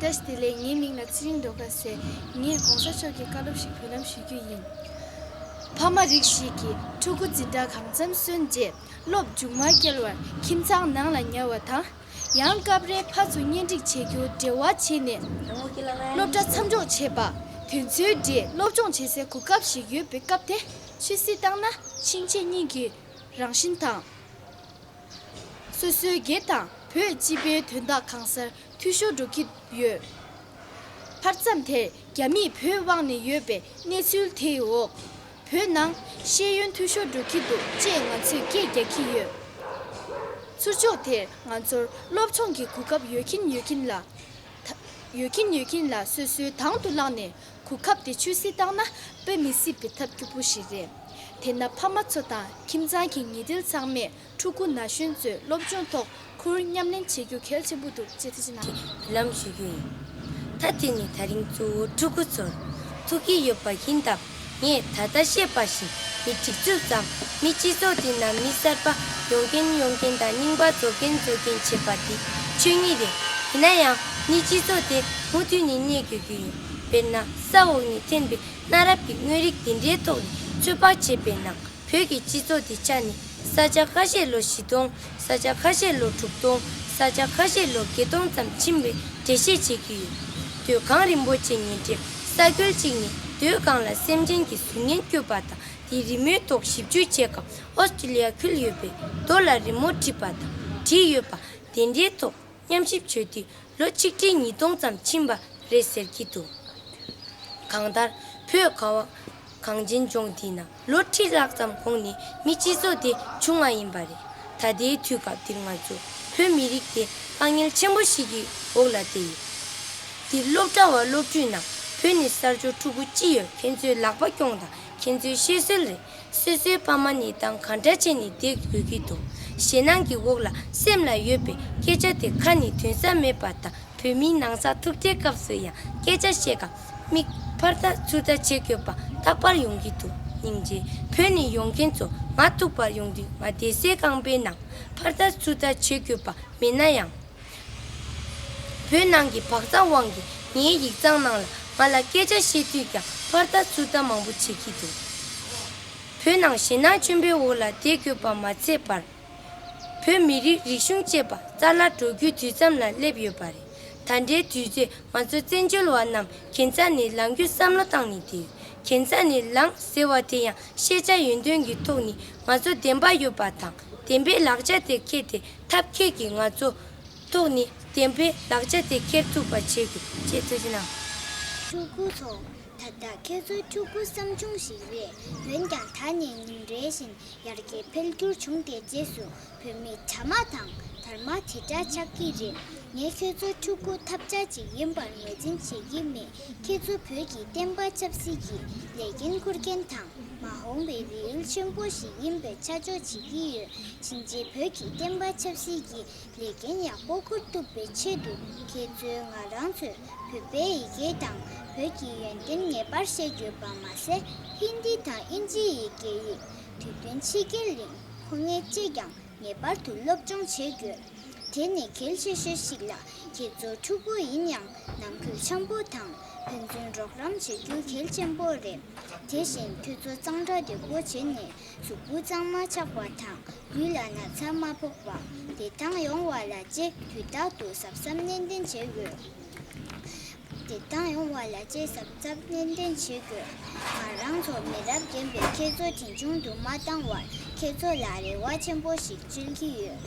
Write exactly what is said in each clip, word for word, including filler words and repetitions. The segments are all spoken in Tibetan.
བཀྲ་ཤིས་བདེ་ལེགས། ངའི་མིང་ལ་ཚེ་རིང་སྒྲོལ་དཀར་ཟེར། ངས་གོང་ས་མཆོག་གི་བཀའ་སློབ་ཞིག་འབུལ་ལམ་ཞུ་རྒྱུ་ཡིན། ཕ་མ་རིགས་ཤིག་གིས་ཕྲུ་གུ་འཛིན་གྲྭ་གང་འཚམ་སོན་རྗེས་སློབ་མཇུག་མ་སྐྱེལ་བར་ཁྱིམ་ཚང་ནང་ལ་ཉར་བ་དང་། ཡང་སྐབས་རེ་ཕར་ཚུར་གཉེན་སྒྲིག་བྱེད་རྒྱུར་འབྲེལ་བ་བྱས་ནས་སློབ་གྲྭ་མཚམས་འཇོག་བྱས་པ། དོན་ཚན་འདིར་སློབ་སྦྱོང་བྱེད་སའི་གོ་སྐབས་ཤིག་ཡོད་པའི་སྐབས་དེ་ཆུད་ཟོས་བཏང་ན། ཕྱིན་ཆད་གཉིས་ཀྱི་རང་བཞིན་དང་། སོ་སོའི་སྒེར་དང་བོད་སྤྱི་པའི་དོན་དག་གང་སར་འཐུས་ཤོར་འགྲོ་གི་ཡོད། བར་མཚམས་དེར་རྒྱ་མིས་བོད་དབང་ནས་ཡོད་པའི་གནས་ཚུལ་དེའི་འོག་བོད་ནང་ཤེས་ཡོན་འཐུས་ཤོར་འགྲོ་གི་འདུག་ཅེས་ང་ཚོས་སྐད་རྒྱག་གི་ཡོད། ཚུར་ཕྱོགས་དེར་ང་ཚོར་སློབ་སྦྱོང་གི་གོ་སྐབས་ཡོད་ཀྱིན་ཡོད་ཀྱིན་ལ། ད་ཡོད་ཀྱིན་ཡོད་ཀྱིན་ལ་སོ་སོའི་དང་དུ་བླངས་ནས་གོ་སྐབས་དེ་ཆུད་ཟོས་བཏང་ན་དཔེ་མི་སྲིད་པའི་ཐབས་སྐྱོ་པོ་ཞིག་རེད། དེས་ན་ཕ་མ་ཚོ་དང་ཁྱིམ་ཚང་གི་ཉེ་འབྲེལ་ཚང་མས་ཕྲུ་གུ་ན་གཞོན་ཚོའི་སློབ་སྦྱོང་ཐོག་ཁུར་མཉམ་ལེན་བྱེད་རྒྱུ་གལ་ཆེན་པོ་འདུག་ཅེས་ཐུགས་རྗེ་གནང་། ལམ་ཞུ་རྒྱུ་ཡིན། ད་དེ་ནི་ད་རིང་གཙོ་བོ་ཕྲུ་གུ་ཚོར་ཐུག་གི་ཡོད་པ་ཡིན་སྟབས། ངས་ད་ལྟ་བཤད་པ་བཞིན་མི་སྒྲིག་འཛུགས་སམ་མི་སྤྱི་ཚོགས་དེ་ནང་མི་གསར་པ་ཡོང་མཁན་ཡོང་མཁན་དང་རྙིང་པ་རྫོགས་མཁན་རྫོགས་མཁན་བྱེད་པ་དེ་ཆོས་ཉིད་རེད། ཡིན་ན་ཡང་མི་སྤྱི་ཚོགས་དེ་མུ་མཐུད་ནས་གནས་དགོས་ཀྱི་ཡོད། དཔེར་ན་ས་འོག་ནས་འཐེན་པའི་གནའ་རབས་ཀྱི་དངོས་རིགས་དེ་འདྲའི་ཐོག་ནས་ཚོད་དཔག་བྱས་པའི་ནང་། བོད་ཀྱི་སྤྱི་ཚོགས་དེ་ཆ་ནི་ས་ཆ་ཁ་ཤས་ལོ་བཞི་སྟོང་། ས་ཆ་ཁ་ཤས་ལོ་དྲུག་སྟོང་། ས་ཆ་ཁ་ཤས་ལོ་བརྒྱད་སྟོང་ཙམ་ཕྱིན་པའི་འགྲེལ་བཤད་བྱེད་ཀྱི་ཡོད། སྡོད་ཁང་རིན་པོ་ཆེ་ཉིན་བྲིས་ས་ཁུལ་གཅིག་ནས་སྡོད་ཁང་ལ་སེམས་ཅན་གྱི་གཟུགས་བརྙན་བསྐྱོད་པ་དང་། དེའི་རི་མོའི་ཐོག་ཞིབ་འཇུག་བྱེད་སྐབས་ཨོ་སི་ཀྲི་ལི་ཡ་ཁུལ་ཡོད་པའི་རྡོ་ལ་རི་མོ་བྲིས་པ་དང་བྲིས་ཡོད་པ་དེ་འདྲའི་ཐོག་མཉམ་ཞིབ་བྱེད་དུས་ལོ་ཆིག་ཁྲི་ཉིས་སྟོང་ཙམ་ཕྱིན་པ་རེད་ཟེར་གྱི་འདུག་གང་ལྟར་བོད་ཁ་བ་གངས་ཅན་ལྗོངས་འདི་ན་ལོ་ཁྲི་ལྷག་ཙམ་གོང་ནས་མི་སྤྱི་ཚོགས་དེ་བྱུང་བ་ཡིན་པ་རེད། ད་ལྟའི་དུས་སྐབས་འདིར་ང་ཚོ་བོད་མི་རིགས་དེ་དཀའ་ངལ་ཆེན་པོ་ཞིག་གི་འོག་ལ་བསྡད་ཡོད། འདིར་སློབ་གྲྭ་བ་སློབ་ཕྲུག་རྣམས་བོད་ནས་གསར་འབྱོར་ཕྲུ་གུ་ཅི་ཡོད་ཁྱེད་ཚོའི་ལག་པ་སྐྱོང་དང་ཁྱེད་ཚོའི་བཤད་སྲོལ་རེད། སོ་སོའི་ཕ་མ་གནས་སྟངས་ག་འདྲ་བྱས་ནས་བསྡད་དགོས་ཀྱི་འདུག་ཞེད་སྣང་གི་འོག་ལ་སེམས་ལ་ཡོད་པའི་སྐད་ཆ་དེ་ཁ་ནས་ཐོན་ས་མེད་པ་དང་། བོད་མིའི་ནང་ཚགས་ཐུག་འཕྲད་སྐབས་སུ་ཡང་སྐད་ཆ་བཤད་སྐབས་མིག་ཕར་ལྟ་ཚུར་ལྟ་བྱེད་དགོས་པ་རྟག་པར་ཡོང་གི་འདུག་སྙིང་རྗེ། བོད་ནས་ཡོང་མཁན་ཚོ་ང་ཐུག་པར་ཡོང་དུས་ང་བསྡད་སའི་ཁང་པའི་ནང་ཕར་ལྟ་ཚུར་ལྟ་བྱེད་དགོས་པ་མེད་ན་ཡང་། བོད་ནང་གི་བག་ཚ་དབང་གིས་ངའི་ཡིག་ཚང་ནང་ལ་ང་ལ་སྐད་ཆ་བཤད་དུས་ཀྱང་ཕར་ལྟ་ཚུར་ལྟ་མང་པོ་བྱེད་ཀྱི་འདུག་བོད་ནང་ཞེད་སྣང་ཆེན་པོའི་འོག་ལ་བསྡད་དགོས་པ་མ་ཚད་པར། བོད་མི་རིགས་རིག་གཞུང་བཅས་པ་རྩ་བརླག་འགྲོ་རྒྱུའི་དུས་མཚམས་ལ་སླེབས་ཡོད་པ་རེད། ད་ལྟའི་དུས་ཚོད་ང་ཚོ་བཙན་བྱོལ་བ་རྣམས་གན་རྩ་ནས་ལངས་རྒྱུའི་བསམ་བློ་བཏང་ནས་བསྡད་ཡོད། གན་རྩ་ནས་ལངས་ཟེར་བ་དེ་ཡང་ཤེས་བྱ་ཡོན་ཏན་གྱི་ཐོག་ནས་ང་ཚོ་བདེན་པ་ཡོད་པ་དང་བདེན་པའི་ལག་ཆ་དེ་འཁྱེར་ཏེ་ཐབས་མཁས་ཀྱིས་ང་ཚོ་ཐོག་ནས་བདེན་པའི་ལག་ཆ་དེ་འཁྱེར་ཐུབ་པ་བྱེད་དགོས་ཅེས་ཐུགས་རྗེ་གནང་། ཕྲུ་གུ་ཚོ། ད་ལྟ་ཁྱེད་ཚོའི་ཕྲུ་གུ་བསམ་བྱུང་ཞིག་རེད། འོན་ཀྱང་ད་ནས་ཉིན་རེ་བཞིན་ཡར་རྒྱས་འཕེལ་འགྱུར་བྱུང་སྟེ་རྗེས་སུ་བོད་མི་དྲ་མ་དང་དར་མ་དེ་འདྲ་ཆགས་ཀྱི་རེད། ངས་ཁྱེད་ཚོའི་ཕྲུ་གུ་ཐབས་ཆག་ཅིག་ཡིན་པར་ངོས་འཛིན་བྱེད་ཀྱི་མེད། ཁྱེད་ཚོ་བོད་ཀྱི་བསྟན་པ་ཆབ་སྲིད་ཀྱི་ལས་འགན་འཁུར་མཁན་དང་མ་འོངས་པའི་རིགས་ཡུལ་ཆེན་པོ་ཞིག་ཡིན་པའི་ཆ་འཇོག་བྱེད་ཀྱི་ཡོད། ཕྱིན་ཆད་བོད་ཀྱི་བསྟན་པ་ཆབ་སྲིད་ཀྱི་ལས་འགན་ཡག་པོ་འཁུར་ཐུབ་པའི་ཆེད་དུ་ཁྱེད་ཚོས་ང་རང་ཚོའི་བོད་པའི་ཡི་གེ་དང་བོད་ཀྱི་ཡོན་ཏན་ངེས་པར་ཤེས་དགོས་པ་མ་ཟད། ཧིན་དི་དང་དབྱིན་ཇིའི་སྐད་ཡིག་དུས་སྟོན་ཕྱི་རྒྱལ་གླིང་ཁོ་ངའི་ཅེས་ཀྱང་ངེས་པར་དུ་སློབ་སྦྱོང་བྱེད་དགོས། དེ་ནི་གལ་ཆེ་ཤོས་ཤིག་ལ། ཁྱེད་ཚོ་ཕྲུ་གུ་ཡིན་ཡང་ནང་ཁུལ་འཆམ་པོ་དང་ཕན་ཚུན་རོགས་རམ་བྱེད་རྒྱུ་གལ་ཆེན་པོ་རེད། དེ་བཞིན་ཁྱོད་ཚོ་གཙང་སྦྲ་བདེ་པོ་བྱས་ནས་གཟུགས་པོ་གཙང་མ་ཆགས་པ་དང་ལུས་ལ་ན་ཚ་མ་ཕོག་པ། བདེ་ཐང་ཡོང་བ་ལ་བཅས་དུས་རྟག་ཏུ་གཟབ་གཟབ་ནན་ཏན་བྱེད་དགོས། བདེ་ཐང་ཡོང་བ་ལ་བཅས་གཟབ་གཟབ་ནན་ཏན་བྱེད་དགོས། ང་རང་ཚོ་མི་རབས་རྒན་པས་ཁྱེད་ཚོ་གྲོན་ཆུང་དུ་མ་བཏང་བར་ཁྱེད་ཚོ་ལ་རེ་བ་ཆེན་པོ་ཞིག་བཅོལ་གྱི་ཡོད།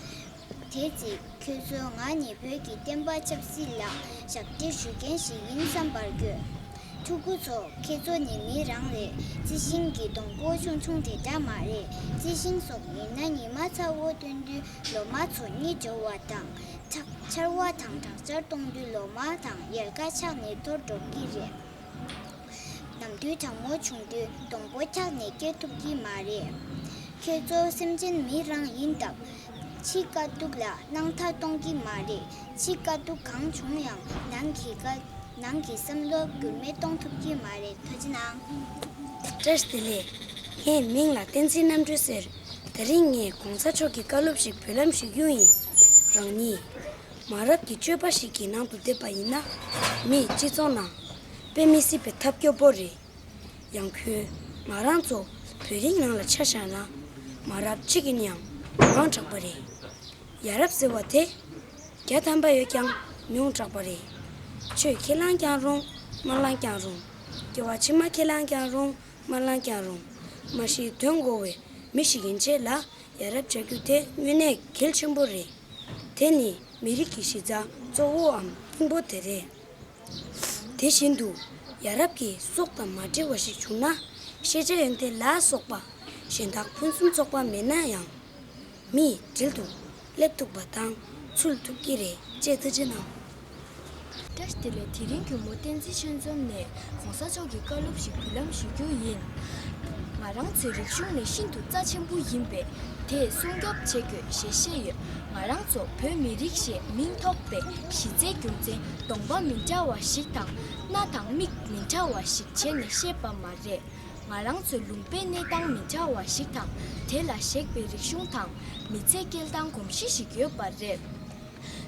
དེ་ཚེ་ཁྱོད་ཚོ་ང་ནི་བོད་ཀྱི་བསྟན་པ་ཆབ་སྲིད་ལ་ཞབས་འདེགས་ཞུ་མཁན་ཞིག་ཡིན་བསམ་པར་དགོས། ཕྲུ་གུ་ཚོ། ཁྱེད་ཚོ་ནི་མི་རང་རེད། རྩི་ཤིང་གི་སྡོང་པོ་ཆུང་ཆུང་དེ་འདྲ་མ་རེད། རྩི་ཤིང་སོགས་ཡིན་ན་ཉི་མ་ཚ་བོ་སྟོན་དུས་ལོ་མ་ཚོ་གཉིད་སྦྱོར་བ་དང་། ཆར་བ་དང་དྲག་ཆར་གཏོང་དུས་ལོ་མ་དང་ཡལ་ག་ཆག་ནས་འཐོར་འགྲོ་གི་རེད། ནམ་དུས་གྲང་མོ་བྱུང་དུས་སྡོང་པོ་འཁྱག་ནས་སྐྱེ་ཐུབ་ཀྱི་མ་རེད། ཁྱེད་ཚོ་སེམས་ཅན་མི་རང་ཡིན་སྟབས། ཕྱི་དཀའ་སྡུག་ལ་སྣང་མཐའ་གཏོང་གི་མ་རེད། ཕྱི་དཀའ་སྡུག་གང་བྱུང་ཡང་ནང་གི་དཀའ་ནང་གི་བསམ་བློ་འགྱུར་མེད་གཏོང་ཐུབ་ཀྱི་མ་རེད། ཐུགས་རྗེ་གནང་། བཀྲ་ཤིས་བདེ་ལེགས། ངའི་མིང་ལ་བསྟན་འཛིན་རྣམ་གྲོལ་ཟེར། དེ་རིང་ངས་གོང་ས་མཆོག་གི་བཀའ་སློབ་ཞིག་འབུལ་ལམ་ཞུ་རྒྱུ་ཡིན། རང་ཉིད། མ་རབས་ཀྱི་སྤྱོད་པ་ཞིག་གི་ནང་དུ་བསྡད་པ་ཡིན་ན། མིས་སྤྱི་ཚོགས་ནང་དཔེ་མི་སྲིད་པའི་ཐབས་སྐྱོ་པོ་རེད། ཡང་ཁྱོད་ང་རང་ཚོ་བོད་རིགས་ནང་ལ་ཆ་བཞག་ན། མ་རབས་གཅིག་ཡིན་ཡང་མང་དྲགས་པ་རེད། ཡ་རབས་ཟེར་བ་དེ་བརྒྱ་ཐམ་པ་ཡོད་ཀྱང་ཉུང་དྲགས་པ་རེད། ཆོས་ཁས་བླངས་ཀྱང་རུང་མ་བླངས་ཀྱང་རུང་། སྐྱེ་བ་ཕྱི་མ་ཁས་བླངས་ཀྱང་རུང་མ་བླངས་ཀྱང་རུང་། མ་གཞི་དོན་གོ་བའི་མི་ཞིག་ཡིན་ཆེད་ལ་ཡ་རབས་བྱ་རྒྱུ་དེ་དངོས་གནས་གལ་ཆེན་པོ་རེད། དེ་ནི་མི་རིགས་ཀྱི་གཞི་རྩ་གཙོ་བོའམ་སྙིང་པོ་དེ་རེད། དེ་བཞིན་དུ་ཡ་རབས་ཀྱི་སྲོག་དང་མ་འབྲེལ་བ་ཞིག་བྱུང་ན། ཤེས་བྱ་ཡོན་ཏན་ལ་སོགས་པ་གཞན་དག་ཕུན་སུམ་ཚོགས་པ་མེད་ན་ཡང་། མིའི་གྲལ་དུ་སླེབས་ཐུབ་པ་དང་ཚུད་ཐུབ་ཀྱི་རེད་ཅེས་ཐུགས་རྗེ་གནང་། བཀྲ་ཤིས་བདེ་ལེགས། དེ་རིང་གུས་མོ་བསྟན་འཛིན་ཆོས་འཛོམས་ནས་གོང་ས་མཆོག་གི་བཀའ་སློབ་ཞིག་འབུལ་ལམ་ཞུ་རྒྱུ་ཡིན། ང་རང་ཚོའི་རིག་གཞུང་ནི་ཤིན་ཏུ་རྩ་ཆེན་པོ་ཡིན་པས། དེ་སྲུང་སྐྱོབ་བྱེད་དགོས་ཞེས་བཤད་ཡོད། ང་རང་ཚོ་བོད་མི་རིགས་ཞེས་མིང་ཐོགས་པའི་གཞི་རྩའི་རྒྱུ་མཚན་གདོང་པ་མི་འདྲ་བ་ཞིག་དང་། སྣ་དང་མིག་མི་འདྲ་བ་ཞིག་བྱས་ནས་བཤད་པ་མ་རེད། ང་རང་ཚོའི་ལུང་པའི་གནས་སྟངས་མི་འདྲ་བ་ཞིག་དང་། དེ་ལ་གཞིགས་པའི་རིག་གཞུང་དང་མི་ཚེ་སྐྱེལ་སྟངས་གོམས་གཤིས་ཤིག་ཡོད་པ་རེད།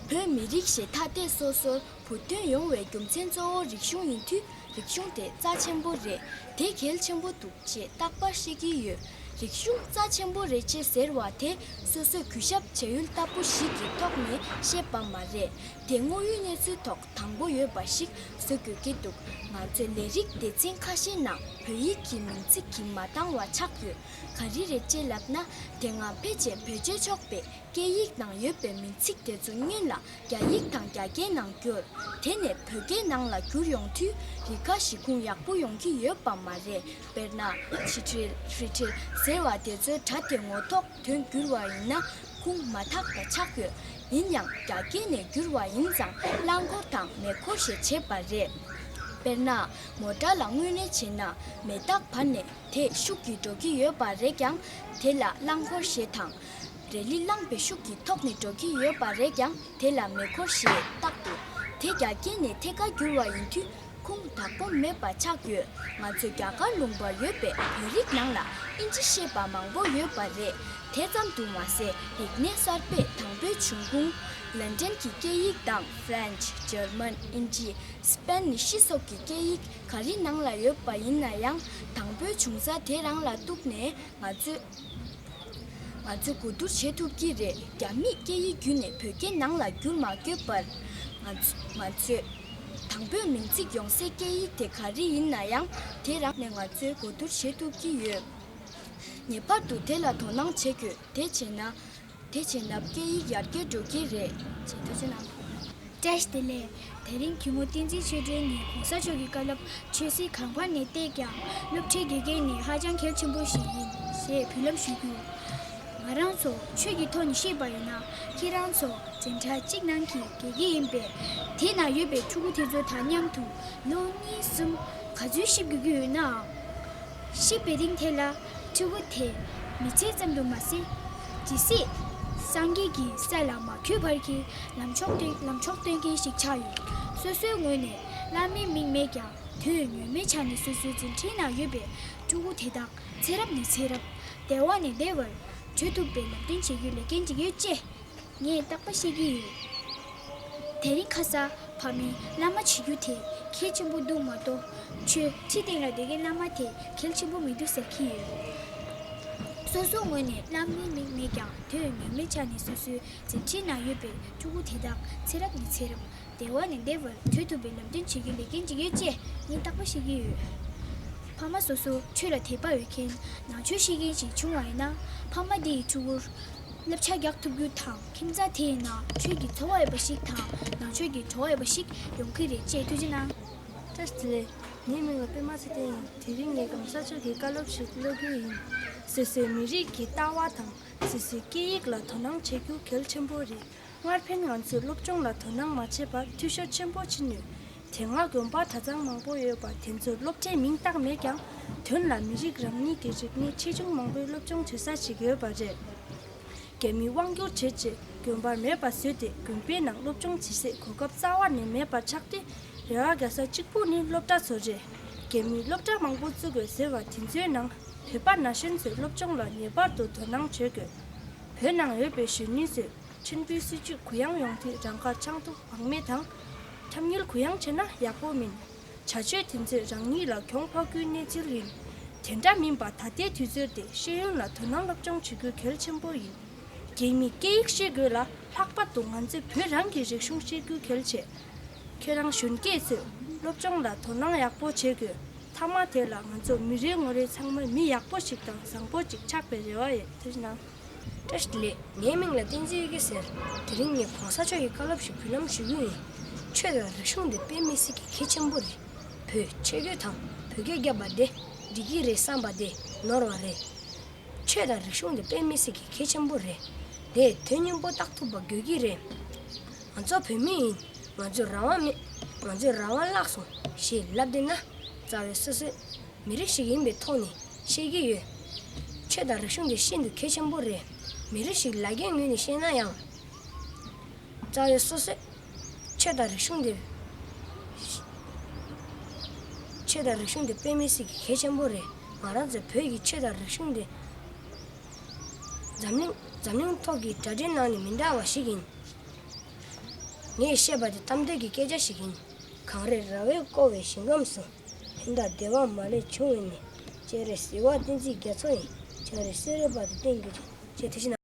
བོད་མི་རིགས་ཞེས་ཐ་དད་སོ་སོར་བུ་མཐུན་ཡོང་བའི་རྒྱུ་མཚན་གཙོ་བོ་རིག་གཞུང་ཡིན་དུས། རིག་གཞུང་དེ་རྩ་ཆེན་པོ་རེད། དེ་གལ་ཆེན་པོ་འདུག་ཅེས་རྟག་པར་བཤད་ཀྱི་ཡོད། རིག་གཞུང་རྩ་ཆེན་པོ་རེད་ཅེས་ཟེར་བ་དེ་སོ་སོས་གུས་ཞབས་བྱ་ཡུལ་ལྟ་བུ་ཞིག་གི་ཐོག་ནས་བཤད་པ་མ་རེད། དེ་དངོས་ཡོད་གནས་ཚུལ་ཐོག་དང་པོ་ཡོད་པ་ཞིག་བཟོ་དགོས་ཀྱི་འདུག་ང་ཚོའི་ལས་རིགས་སྡེ་ཚན་ཁ་ཤས་ནང་བོད་ཡིག་གི་མིང་ཚིག་གིས་མ་འདང་བ་ཆགས་ཡོད། ག་རེ་རེད་ཅེས་ལབ་ན། དེ་སྔ་ཕལ་ཆེར་བེད་སྤྱོད་ཆོག་པའི་སྐད་ཡིག་ནང་ཡོད་པའི་མིང་ཚིག་དེ་ཚོ་སྔོན་ལ་རྒྱ་ཡིག་དང་རྒྱ་སྐད་ནང་བསྒྱུར། དེ་ནས་བོད་སྐད་ནང་ལ་བསྒྱུར་ཡོང་དུས། རིགས་ཁ་ཞིག་ཁུངས་ཡག་པོ་ཡོང་གི་ཡོད་པ་མ་རེད། དཔེར་ན། ཕྱི་དྲིལ། རི་དྲིལ་ཟེར་བ་དེ་ཚོའི་སྒྲ་དེ་ངོ་ཐོག་དོན་བསྒྱུར་བ་ཡིན་ན་ཁུངས་མ་དག་པ་ཆགས་ཡོད། ཡིན་ཡང་རྒྱ་སྐད་ནས་བསྒྱུར་བ་ཡིན་ཙང་རླངས་འཁོར་དང་མེ་འཁོར་ཞེས་བྱེད་པ་རེད། དཔེར་ན། མོ་ཊ་ལ་དངོས་གནས་བྱས་ན་མེ་སྟག་བར་ནས་དེ་ཤུགས་ཀྱིས་འགྲོ་གི་ཡོད་པ་རེད་ཀྱང་། དེ་ལ་རླངས་འཁོར་ཞེས་དང་། རེ་ལི་རླངས་པའི་ཤུགས་ཀྱི་ཐོག་ནས་འགྲོ་གི་ཡོད་པ་རེད་ཀྱང་། དེ་ལ་མེ་འཁོར་ཞེས་བཏགས་འདུག་དེ་རྒྱ་སྐད་ནས་ཐད་ཀར་བསྒྱུར་བ་ཡིན་དུས་ཁུངས་དག་པོ་མེད་པ་ཆགས་ཡོད། ང་ཚོ་རྒྱ་གར་ལུང་པར་ཡོད་པའི་བོད་རིགས་ནང་ལ་ཨིན་ཇི་ཤེས་པ་མང་པོ་ཡོད་པ་རེད། དེ་ཙམ་དུ་མ་ཟད། རིག་གནས་གསར་པས་དང་པོའི་འབྱུང་ཁུངས་ལན་ཀྲན་གྱི་སྐད་ཡིག་དང་། ཧྥ་རན་ཆི། འཇར་མན། ཨིན་ཇི། སི་པན་ནི་ཤི་སོགས་ཀྱི་སྐད་ཡིག་ག་རེ་ནང་ལ་ཡོད་པ་ཡིན་ན་ཡང་། དང་པོའི་འབྱུང་རྩ་དེ་རང་ལ་གཏུགས་ནས་ང་ཚོས། ང་ཚོས་གོ་བསྡུར་བྱེད་ཐུབ་ཀྱི་རེད། རྒྱ་མིས་སྐད་ཡིག་བརྒྱུད་ནས་བོད་སྐད་ནང་ལ་བསྒྱུར་མ་དགོས་པར། ང་ཚོ་ང་ཚོས་དང་པོའི་མིང་ཚིག་ཡོང་སའི་སྐད་ཡིག་དེ་ག་རེ་ཡིན་ན་ཡང་། དེ་རང་ནས་ང་ཚོས་གོ་བསྡུར་བྱེད་ཐུབ་ཀྱི་ཡོད། ངེས་པར་དུ་དེ་ལ་དོ་སྣང་བྱེད་དགོས། དེ་བྱས་ན། དེ་བྱས་ན་སྐད་ཡིག་ཡར་རྒྱས་འགྲོ་གི་རེད། ཅེས་ཐུགས་རྗེ་གནང་། བཀྲ་ཤིས་བདེ་ལེགས། དེ་རིང་གུས་མོ་བསྟན་འཛིན་ཆོས་སྒྲོན་ནས་གོང་ས་མཆོག་གི་བཀའ་སློབ་ཆོས་སྲིད་གང་ཕར་ནས་བལྟས་ཀྱང་སློབ་གྲྭའི་དགེ་རྒན་ནི་ཧ་ཅང་གལ་ཆེན་པོ་ཞིག་ཡིན་ཞེས་འབུལ་ལམ་ཞུ་རྒྱུ། ང་རང་ཚོ་ཆོས་ཀྱི་ཐོག་ནས་བཤད་པ་ཡིན་ན། ཁྱེད་རང་ཚོ་འཛིན་གྲྭ་གཅིག་ནང་གི་དགེ་རྒན་ཡིན་པས། དེ་ན་ཡོད་པའི་ཕྲུ་གུ་དེ་ཚོ་དང་མཉམ་དུ་ལོ་གཉིས་གསུམ་ག་ཚོད་གཤིབ་དགོས་ཀྱི་ཡོད་ནའང་། གཤིབ་པའི་རིང་དེ་ལ་ཕྲུ་གུ་དེ་མི་ཚེ་ཙམ་དུ་མ་ཟད། ཇི་སྲིད་སངས་རྒྱས་ཀྱི་ས་ལ་མ་འཁོད་བར་གྱི་ལམ་མཆོག་སྟོན་ལམ་མཆོག་སྟོན་མཁན་ཞིག་ཆགས་ཡོད། སོ་སོའི་ངོས་ནས་བླ་མའི་མིང་མེད་ཀྱང་དོན་ངོ་མའི་ཆ་ནས་སོ་སོའི་འཛིན་གྲྭའི་ནང་ཡོད་པའི་ཕྲུ་གུ་དེ་དག་ཚེ་རབས་ནས་ཚེ་རབས། བདེ་བ་ནས་བདེ་བར་འགྲོ་ཐུབ་པའི་ལམ་སྟོན་བྱེད་རྒྱུའི་ལས་འགན་ཅིག་ཡོད་ཅེས། ངས་རྟག་པར་བཤད་ཀྱི་ཡོད། དེ་རིང་ཁ་སང་ཕ་མས་བླ་མ་བྱེད་རྒྱུ་དེ་གལ་ཆེན་པོ་འདུག་མ་གཏོགས། ཆོས་ཁྲི་སྟེང་ལ་སྡོད་མཁན་བླ་མ་དེ་གལ་ཆེན་པོ་མི་འདུག་ཟེར་གྱི་ཡོད། སོ་སོའི་ངོས་ནས་བླ་མའི་མིང་མེད་ཀྱང་དོན་ངོ་མའི་ཆ་ནས་སོ་སོའི་འཛིན་གྲྭའི་ནང་ཡོད་པའི་ཕྲུ་གུ་དེ་དག་ཚེ་རབས་ནས་ཚེ་རབས། བདེ་བ་ནས་བདེ་བར་བགྲོད་ཐུབ་པའི་ལམ་སྟོན་བྱེད་རྒྱུའི་ལས་འགན་ཅིག་ཡོད་ཅེས་ངས་རྟག་པར་བཤད་ཀྱི་ཡོད། ཕ་མ་སོ་སོ་ཆོས་ལ་དད་པ་ཡོད་མཁན་ནང་ཆོས་ཤེས་མཁན་ཞིག་བྱུང་བ་ཡིན་ན། ཕ་མ་དེ་ཡི་ཕྲུ་གུར་བསླབ་བྱ་རྒྱག་ཐུབ་རྒྱུ་དང་། ཁྱིམ་ཚང་དེ་ཡི་ནང་ཆོས་ཀྱི་འཚོ་བ་ཡོད་པ་ཞིག་དང་། ནང་ཆོས་ཀྱི་བྲོ་བ་ཡོད་པ་ཞིག་ཡོང་གི་རེད་ཅེས་ཐུགས་རྗེ་གནང་། བཀྲ་ཤིས་བདེ་ལེགས། ངའི་མིང་ལ་པད་མ་ཚེ་བརྟན་ཡིན། དེ་རིང་ངས་གོང་ས་མཆོག་གི་བཀའ་སློབ་ཞིག་ཀློག་རྒྱུ་ཡིན། སོ་སོའི་མི་རིགས་ཀྱི་ལྟ་བ་དང་། སོ་སོའི་སྐད་ཡིག་ལ་དོ་སྣང་བྱེད་རྒྱུ་གལ་ཆེན་པོ་རེད། སྔར་ཕན་ང་ཚོས་སློབ་སྦྱོང་ལ་དོ་སྣང་མ་བྱས་པར་འཐུས་ཤོར་ཆེན་པོ་ཕྱིན་ཡོད། དེ་སྔ་དགོན་པ་གྲྭ་ཚང་མང་པོ་ཡོད་པ་དེ་ཚོར་སློབ་གྲྭའི་མིང་བཏགས་མེད་ཀྱང་། དོན་ལ་མི་རིགས་རང་ཉིད་ཀྱི་རིག་གནས་ཆེ་ཆུང་མང་པོའི་སློབ་སྦྱོང་བྱེད་ས་ཞིག་ཡོད་པ་རེད། རྒྱ་མིས་དབང་བསྒྱུར་བྱས་རྗེས་དགོན་པར་མེད་པ་བཟོས་ཏེ། དགོན་པའི་ནང་སློབ་སྦྱོང་བྱེད་སའི་གོ་སྐབས་རྩ་བ་ནས་མེད་པ་ཆགས་ཏེ། རེ་བ་རྒྱག་ས་གཅིག་པུ་ནི་སློབ་གྲྭ་ཚོ་རེད། རྒྱ་མིས་སློབ་གྲྭ་མང་པོ་བཙུགས་དགོས་ཟེར་བ་དེ་ཚོའི་ནང་བོད་པ་ན་གཞོན་ཚོས་སློབ་སྦྱོང་ལ་ངེས་པར་དུ་དོ་སྣང་བྱེད་དགོས། བོད་ནང་ཡོད་པའི་གཞོན་ནུ་ཚོས་ ཆེན་པོའི་སྲིད་བྱུས་གུ་ཡངས་ཡོང་དུས་རང་དགར་ཆང་འཐུང་བག་མེད་དང་། འཁྲབ་ཉུལ་གུ་ཡངས་བྱས་ན་ཡག་པོ་མིན། བྱ་སྤྱོད་དེ་ཚོས་རང་ཉིད་ལ་གྱོང་འཕར་རྒྱུའི་གནས་ཚུལ་ཡིན། དེ་འདྲ་མིན་པར་ད་ལྟའི་དུས་ཚོད་དེ་ཤེས་ཡོན་ལ་དོ་སྣང་སློབ་སྦྱོང་བྱེད་རྒྱུ་གལ་ཆེན་པོ་ཡིན། རྒྱལ་མིའི་སྐད་ཡིག་ཤེས་དགོས་ལ། ལྷག་པར་དུ་ང་ཚོའི་བོད་རང་གི་རིག་གཞུང་ཤེས་རྒྱུ་གལ་ཆེ། ཁྱེད་རང་གཞོན་སྐྱེས་ཚོས་སློབ་སྦྱོང་ལ་དོ་སྣང་ཡག་པོ་བྱེད་དགོས། མཐའ་མ་དེ་ལ་ང་ཚོ་མི་རེ་ངོ་རེ་ཚང་མ་མི་ཡག་པོ་ཞིག་དང་བཟང་པོ་ཅིག་ཆགས་པའི་རེ་བ་ཡོད། ཐུགས་རྗེ་གནང་། བཀྲ་ཤིས་བདེ་ལེགས། ངའི་མིང་ལ་བསྟན་འཛིན་ཡེ་གེ་ཟེར། དེ་རིང་ངས་གོང་ས་མཆོག་གི་བཀའ་སློབ་ཞིག་འབུལ་ལམ་ཞུ་རྒྱུ་ཡིན། ཆོས་དང་རིག་གཞུང་དེ་དཔེ་མི་སྲིད་ཀྱི་གལ་ཆེན་པོ་རེད། བོད་ཆས་གོས་དང་བོད་སྐད་བརྒྱབ་པ་དེ་འགྲིག་གི་རེད་བསམ་པ་དེ་ནོར་བ་རེད། ཆོས་དང་རིག་གཞུང་དེ་དཔེ་མི་སྲིད་ཀྱི་གལ་ཆེན་པོ་རེད། དེ་དོན་སྙིང་པོ་བཏགས་ཐུབ་པ་དགོས་ཀྱི་རེད། ང་ཚོ་བོད་མི་ཡིན། ང་ཚོའི་རང་དབང་མེད། ང་ཚོའི་རང་དབང་བརླག་སོང་ཞེས་ལབ་བསྡད་ན། རྩ་བའི་སོ་སོའི་མི་རིགས་ཤིག་ཡིན་པའི་ཐོག་ནས་བཤད་ཀྱི་ཡོད། ཆོས་དང་རིག་གཞུང་དེ་ཤིན་ཏུ་གལ་ཆེན་པོ་རེད། མི་རིགས་ཤིག་ལ་རྒྱའི་ངོས་ནས་བཤད་ན་ཡང་། རྩ་བའི་སོ་སོའི་ཆོས་དང་རིག་གཞུང་དེ། ཆོས་དང་རིག་གཞུང་དེ་དཔེ་མི་སྲིད་ཀྱི་གལ་ཆེན་པོ་རེད། ང་རང་ཚོའི་བོད་ཀྱི་ཆོས་དང་རིག་གཞུང་དེ་འཛམ་གླིང་འཛམ་གླིང་ཐོག་གི་དྲ་སྦྲེལ་ནང་ནས་མི་འདྲ་བ་ཞིག་ཡིན། ངས་བཤད་པ་དེ་གཏམ་དོན་གྱི་སྐད་ཆ་ཞིག་ཡིན། གངས་རི་ར་བས་བསྐོར་བའི་ཞིང་ཁམས་སུ། ཕན་དང་བདེ་བ་མ་ལུས་འབྱུང་བའི་གནས། སྤྱན་རས་གཟིགས་དབང་བསྟན་འཛིན་རྒྱ་མཚོ་ཡི། ཕྱག་རིས་བསིལ་བའི་བར་དུ་བརྟན་གྱུར་ཅིག་ཅེས་ཐུགས་རྗེ་གནང་།